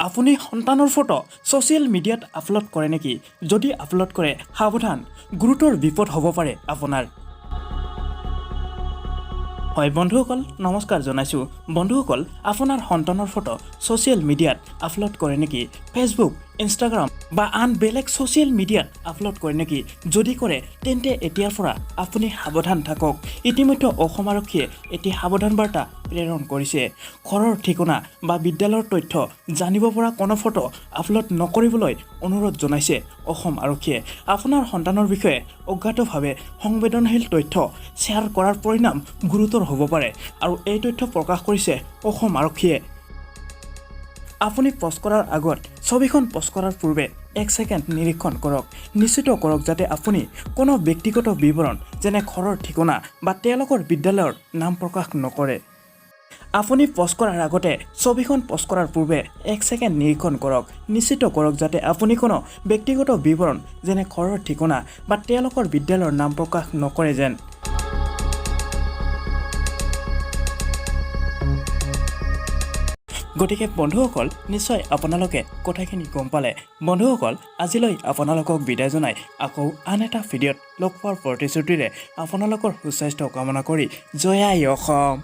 আপুনি সন্তানৰ photo social মিডিয়াত আপলোড কৰে নেকি? যদি আপলোড কৰে, সাৱধান, গুৰুতৰ বিপদ হ'ব পাৰে আপোনাৰ। হয় বন্ধুসকল, নমস্কাৰ জনাইছোঁ। বন্ধুসকল, আপোনাৰ সন্তানৰ ফটো ছ'চিয়েল মিডিয়াত আপলোড কৰে নেকি? ফেচবুক, ইনষ্টাগ্ৰাম বা আন বেলেগ ছ'চিয়েল মিডিয়াত আপলোড কৰে নেকি? যদি কৰে, তেন্তে এতিয়াৰ পৰা আপুনি সাৱধান থাকক। ইতিমধ্যে অসম আৰক্ষীয়ে এটি সাৱধান বাৰ্তা প্ৰেৰণ কৰিছে। ঘৰৰ ঠিকনা বা বিদ্যালয়ৰ তথ্য জানিব পৰা কোনো ফটো আপলোড নকৰিবলৈ অনুৰোধ জনাইছে অসম আৰক্ষীয়ে। আপোনাৰ সন্তানৰ বিষয়ে অজ্ঞাতভাৱে সংবেদনশীল তথ্য শ্বেয়াৰ কৰাৰ পৰিণাম গুৰুতৰ হ'ব পাৰে আৰু এই তথ্য প্ৰকাশ কৰিছে অসম আৰক্ষীয়ে। আপুনি পষ্ট কৰাৰ আগত, ছবিখন পষ্ট কৰাৰ পূৰ্বে এক ছেকেণ্ড নিৰীক্ষণ কৰক। নিশ্চিত কৰক যাতে আপুনি কোনো ব্যক্তিগত বিৱৰণ, যেনে ঘৰৰ ঠিকনা বা তেওঁলোকৰ বিদ্যালয়ৰ নাম প্ৰকাশ নকৰে। আপুনি পষ্ট কৰাৰ আগতে, ছবিখন পষ্ট কৰাৰ পূৰ্বে এক ছেকেণ্ড নিৰীক্ষণ কৰক। নিশ্চিত কৰক যাতে আপুনি কোনো ব্যক্তিগত বিৱৰণ, যেনে ঘৰৰ ঠিকনা বা তেওঁলোকৰ বিদ্যালয়ৰ নাম প্ৰকাশ নকৰে যেন। গতিকে বন্ধুসকল, নিশ্চয় আপোনালোকে কথাখিনি গম পালে। বন্ধুসকল, আজিলৈ আপোনালোকক বিদায় জনাই আকৌ আন এটা ভিডিঅ'ত লগ পোৱাৰ প্ৰতিশ্ৰুতিৰে আপোনালোকৰ সুস্বাস্থ্য কামনা কৰি জয় আই অসম।